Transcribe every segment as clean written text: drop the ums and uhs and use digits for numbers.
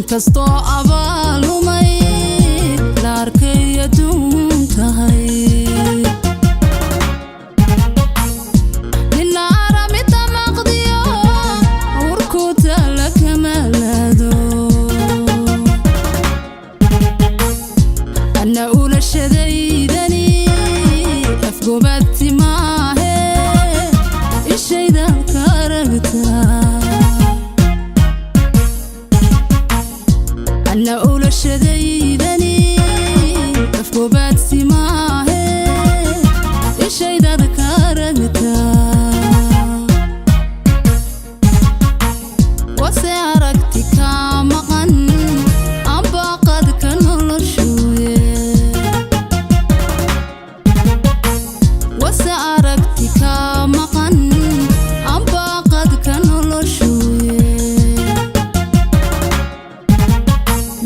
Inkastoo abaalumay la arkay adduun tahay, nina aramida maqdiyo urkuta la kamalaado. Ana ulashadaydani afgobaadti maahe, ishaydan ka aragtaa. Ana ulashadaydani afgobaadsi maahe, ishaydad ka aragtaa. Wase aragti kaa maqan ambaqadka noloshuye. Wase aragti kaa maqan ambaqadka noloshuye.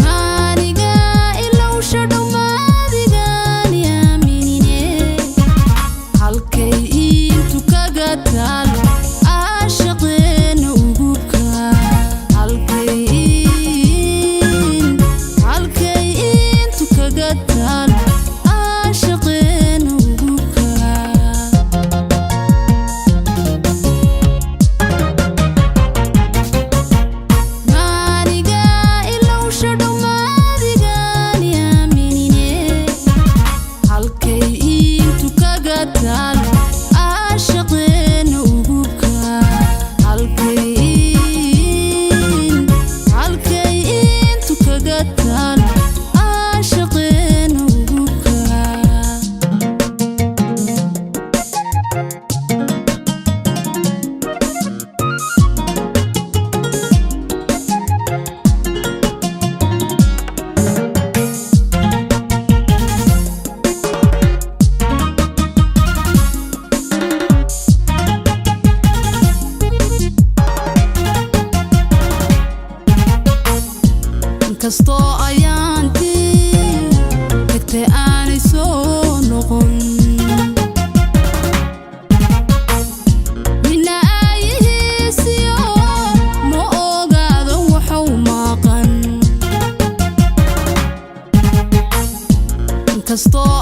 Maaniga ilowsha dhammaadigaan yaaminine, halkay intu kaga taal aashaqeena ugubka. Halkay intu kaga taal aashaqeena ugubka. Maaniga ilowsha dhammaadigaan yaaminine, halkay intu kaga taal aashaqeena ugubka. Halkay intu kaga taal aashaqeena ugubka. Inkastoo ayaantii tagtay aanay soo noqon, nina aayihiisiyo ma ogaado waxu maqan. Inkastoo